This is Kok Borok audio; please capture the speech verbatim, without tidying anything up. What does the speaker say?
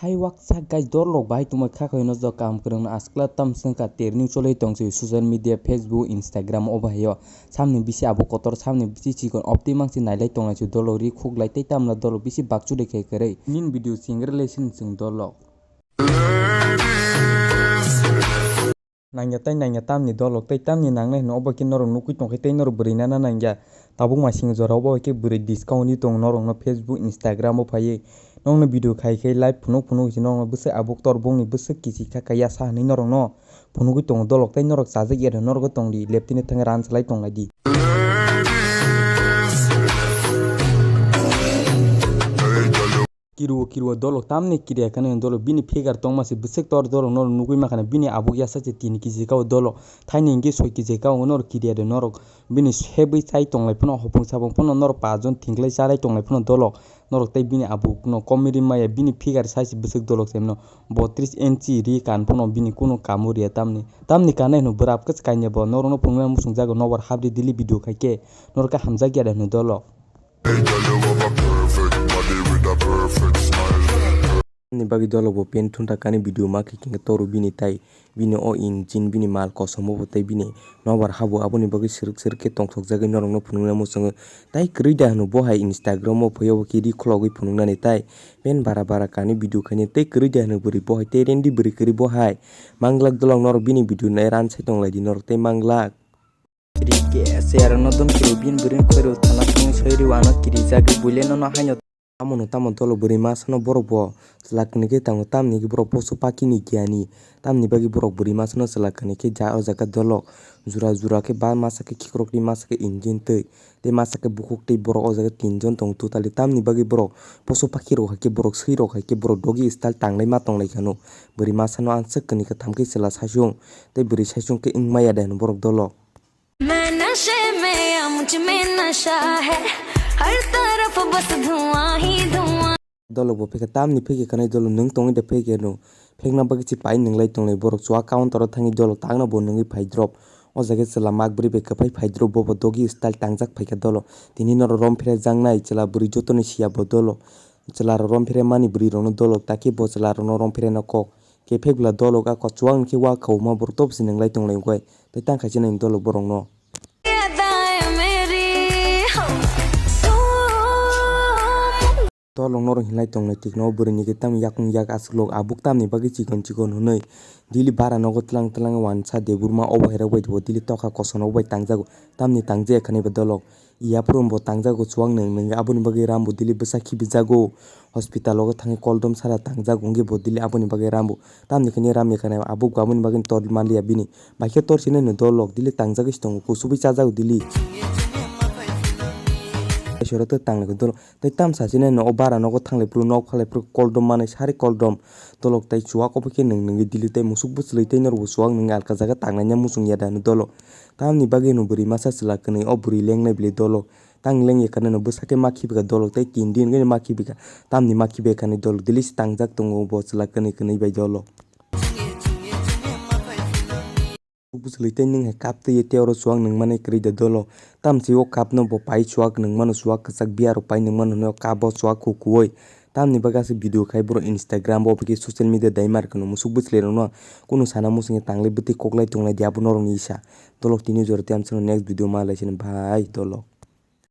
Hai waksa guys, dolok bahai tongma kha khoi no jok kam kwrwng no askla tam swngkha terning choloi tong se social media, Facebook, Instagram o bahai o. Samni bisi abo kotor, samni bisi chikon, opti mangsi nailai tonglai se dolok ri khuklai tei tamla dolok bisi bakchulai khai kwrwi. Nin video sing relation chwng dolok. Nangya tei nangya tamni dolok tei tamni nangnai hwnwi obo khe norok nugwi tongkhe tei norok bwrwi nana nangya. Tabuk masing jora obo hai khe bwrwi discount di tongo norokno Facebook, Instagram o phaiwi. Nokno video khai khai live phunuk phunuk se nokno bwswk abuk tor bongni bwswk kichi kha kaya sa hwnwi norokno phunugwi tongo dolok tei norok chajak ya norok tongdi leptini thangwi ran salai tonglaidi. Kiruo kiruo dolok tamni kiriya kani dolok bini figure tongma se bwswk tor dolok no nugwi mankha bini abuk yasa se tin kg kao dolok thaini hwnkhe soi kg kao norok kiriya de norok bini sebwi chai tonglai phano hopung sabung phano norok pajon thingklai chalai tonglai phano dolok norok tei bini abuk no comedy maya bini figure size bwswk dolok se mano botris inchi ri kan phano bini kunu kamu riya tamni tamni kanai hwno bwrap kwchwk kainwi bo norok no phunuknai muchungjago nokbar habri daily video khaikhe norok khe hamjakya de hwno dolok. Ni bagwi dolok bo pen thunta kani video ma khe khe toro bini tai bini o engine bini mal kosom bo tei bini nobar habo aboni bagwi srwk srwk khe tongthok jagwi norok no phunuknai muchungo tai kwrwi da hwno bo hai Instagram o phaiyo bo khe ri khulogwi phunuknani tai pen bara bara kani video khainai tei kwrwi da hwno bwrwi bo hai tei rendi bwrwi kwrwi bo hai manglak dolok norok bini video nai ran sai tonglaidi norok tei manglak. Rike se aro no dum kiro bin birin khoiro thana thung soi ri wano kiri jagwi buile no no haino. Tamo no tamo dolo bwrwi masa no borok bo chwla kwnwi khe tango tamni khe borok poso paki ni giani tamni bagwi borok bwrwi masa no chwla kwnwi khe ja o jaga dolok jura jura khe ba masa khe khikrok ri masa khe engine twi tei masa khe bukhuk tei borok o jaga tin jon tongo totally tamni bagwi borok poso paki rok hai khe borok swi rok hai khe borok dogi style tanglai ma tonglai kha no bwrwi masa no answk kwnwi kha tham khe chwla saichung tei bwrwi saichung khe wng maya de hwno borok dolok. मैं नशे में या मुझ में नशा है, हर तरफ बस धुआं ही धुआं। Dolo bo phekha tamni phekhe khanai dolo nwng tongwi de phekhe no phekna bagwi chi pai nwnglai tonglai borok chua counter o thangwi dolo tangna bo nwngwi phai drop o jaga chwla mak bwrwi bai kwphai phai drop bo bo dogi style tangjak phaikha dolo tini norok rom phre jangnai chwla bwrwi jotoni siya bo dolo chwla rok rom phre mani bwrwi rokno dolo takhe bo chwla rokno rom phre no kok. Kephek bwla dolok a kochuang khe wa khawma borok topsi nwnglai tonglai wngkhe tei tang khaisa nini dolok borokno. Dolok norok hinlai tonglai tikno bwrwini khe tamo yakung yak aswk lok abuk tamni bagwi chikon chikon hwnwi dili bara nogo tlang tlang wansa Debbarma obo hairok bai bo dili tokha koson rok bai tangjago tamni tangjaya khani ba dolok. Yaphuru bo tangjago chuwak nwng, nwng aboni bagwi ram bo dili bwsa khibijago. Hospital o thangwi koldom sara tangjago, wngkhe bo dili aboni bagwi ram bo. Tamni khe ram ni kana abo aboni bagwi tor manliya bini. Bai khe tor sinai no dolok dili tangjagwi se tongo, kusubui chajago dili. Soro tei tangnaikhe dolok tei tamsa sinai no o bara nogo thanglai phuru nok phalai phuru koldom manwi sari koldom. Dolok tei chuwak obo khe nwng nwngwi dili tei musuk bwchlwi tei norok bo chuwak nwngwi alka jaga tangnaina muchung ya da hwnwi dolok. Tamni bagwi no bwrwi masa chwla kwnwi o bwrwi lengnai bwlwi dolok. Tang lengya kanai no bwsa khe ma khibika dolok tei tin din gani ma khibika. Tamni ma khibai kanai dolok dili se tangjak tongo bo chwla kwnwi kwnwi bai dolok. Bwchlwi tei nwng hai kap twi tei oro chuwak nwng mani kwrwi da dolok. Tamsi o kap no bo pai chuwak nwng mano chuwak kwchak biya rok pai nwng mano hwnwi o kap bo chuwak kukuwi. Tamni bagwi aswk video khai borok Instagram bo obo khe social media dai mar kano musuk bwchlwi rokno kunu sana muchungya tanglai bwtwi koklai tonglai di abo norokni isa. Dolok tini jora tei amsano next video ma lai sini bye dolok.